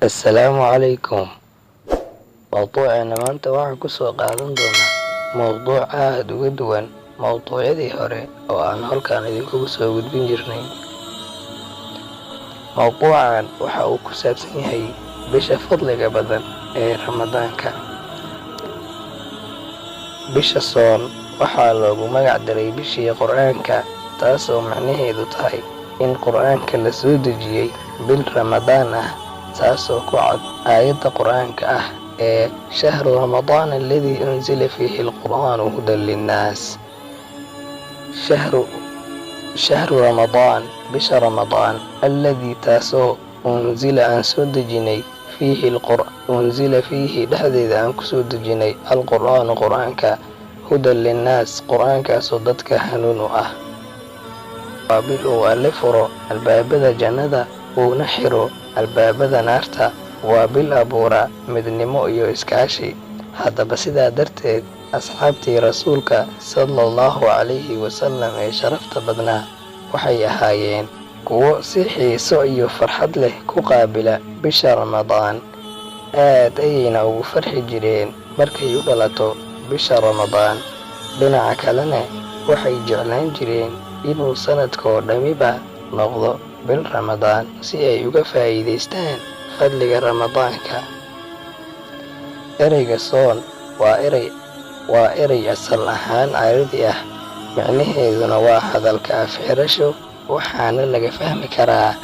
Assalaamu calaykum. Mowduuceena maanta waxaan ku soo qaadan doonaa mowduuc aad uga duwan mowduucyadii hore oo aan halkan idinkugu soo gudbin jirnay. Mowduucan waxa uu ku saabsan yahay bisha fadliga badan ee Ramadaanka. Bisha soon waxaa loogu magac daray bishii Qur'aanka, taasoo macnaheedu tahay in Qur'aanka la soo dejiyey bil Ramadaan ah, taasoo ku cad aayadda Qur'aanka ah ee shahru Ramadaan alladii unzila fiihi alqur'aanu hudan linnaas. Shahru Ramadaan, bisha Ramadaan, alladii taasoo unzila aan soo dejinay, fiihi unzila fiihi dhexdeeda aan kusoo dejinay, alqur'aanu qur'aanka, hudan linnaas, qur'aankaasoo dadka hanuun u ah. Waa bil uu Alle furo albaabada jannada uuna xiro albaabada naarta. Waa bil abuura midnimo iyo iskaashi. Haddaba sidaa darteed, asxaabtii Rasuulka sala allahu calayhi wasalam ee sharafta badnaa waxay ahaayeen kuwo si xiiso iyo farxad leh ku qaabila bisha Ramadaan. Aad ayayna ugu farxi jireen markay u dhalato bisha Ramadaan. Dhinaca kalena, waxay jeclaan jireen inuu sanadkoo dhammiba noqdo bil Ramadaan si ay uga faa'iidaystaan fadliga Ramadaanka. Ereyga soon waa erey asal ahaan Carabi ah, micnaheeduna waa hadalka af-xirasho, waxaana laga fahmi karaa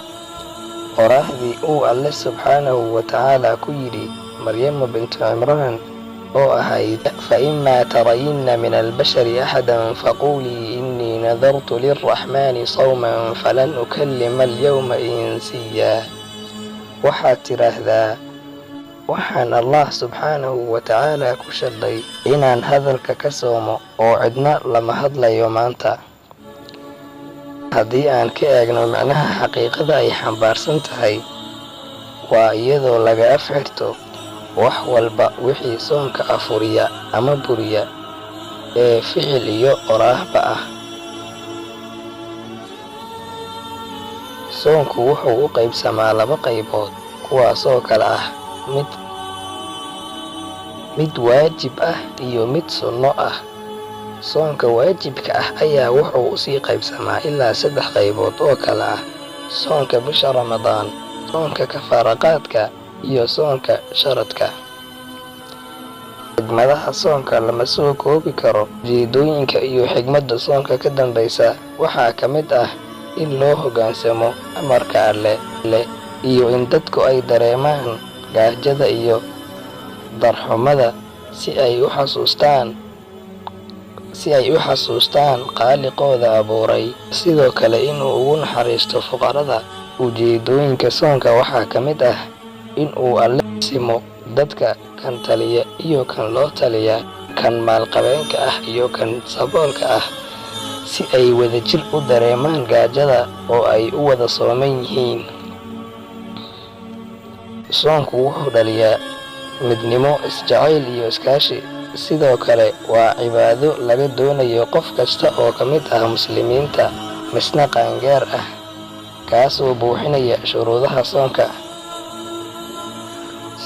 qoraahdii uu Alle subxaanahu wa tacaala ku yidhi Maryamo bintu Cimraan oo ahayd: "Fa imaa tarayinna min albashari axadan faquulii innii nadartu lilraxmaani sawman falan ukallima alyawma insiya." Waxaad tidhaahdaa, waxaan Allah subxaanahu wa tacaala ku sharday inaan hadalka ka soomo oo cidna lama hadlayo maanta. Haddii aan ka eegno micnaha xaqiiqada ay xambaarsan tahay, waa iyadoo laga afxirto wax walba wixii soonka afuriya ama buriya ee ficil iyo oraahba ah. Soonku wuxuu u qaybsamaa laba qaybood, kuwaasoo kala ah mid waajib ah iyo mid sunno ah. Soonka waajibka ah ayaa wuxuu usii qaybsamaa ilaa saddex qaybood oo kala ah soonka bisha Ramadaan, soonka kafaaraqaadka iyo soonka sharadka. Xigmadaha soonka lama soo koobi karo. Ujeedooyinka iyo xigmadda soonka ka dambaysa waxaa ka mid ah in loo hoggaansamo amarka Alle iyo in dadku ay dareemaan gaajada iyo darxumada si ay u xasuustaan Khaaliqooda abuuray, sidoo kale inuu ugu naxariisto fuqarada. Ujeedooyinka soonka waxaa ka mid ah in uu Alle simo dadka, kan taliya iyo kan loo taliya, kan maalqabeenka ah iyo kan saboolka ah, si ay wadajir u dareemaan gaajada oo ay u wada sooman yihiin. Soonku wuxuu dhaliyaa midnimo, isjacayl iyo iskaashi. Sidoo kale waa cibaado laga doonayo qof kasta oo ka mid ah muslimiinta misna qaangaar ah, kaasoo buuxinaya shuruudaha soonka.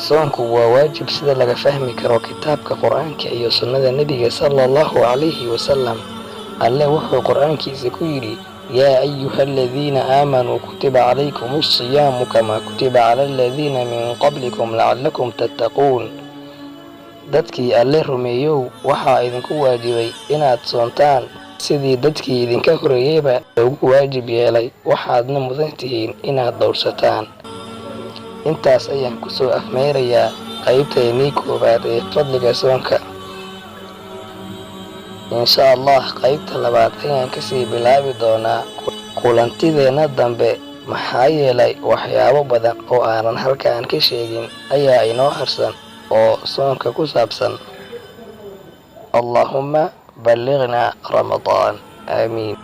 Soonku waa waajib sida laga fahmi karo kitaabka Qur'aanka iyo sunnada Nebiga sala allahu calayhi wasalam. Alle wuxuu Qur'aankiisa ku yidhi: "Yaa ayuha aladiina aamanuu kutiba calaykum alsiyaamu kamaa kutiba cala aladiina min qablikum lacallakum tattaquun." Dadkii Alle rumeeyow, waxaa idinku waajibay inaad soontaan sidii dadkii idinka horreeyeyba loogu waajib yeelay, waxaadna mudan tihiin inaad dhowrsataan. Intaas ayaan kusoo afmeerayaa qaybteennii koowaad ee fadliga soonka. Insha Allah qaybta labaad ayaan kasii bilaabi doonaa kulantideenna dambe, maxaa yeelay waxyaabo badan oo aanan halkan ka sheegin ayaa inoo harsan oo soonka ku saabsan. Allaahumma ballignaa Ramadaan, aamiin.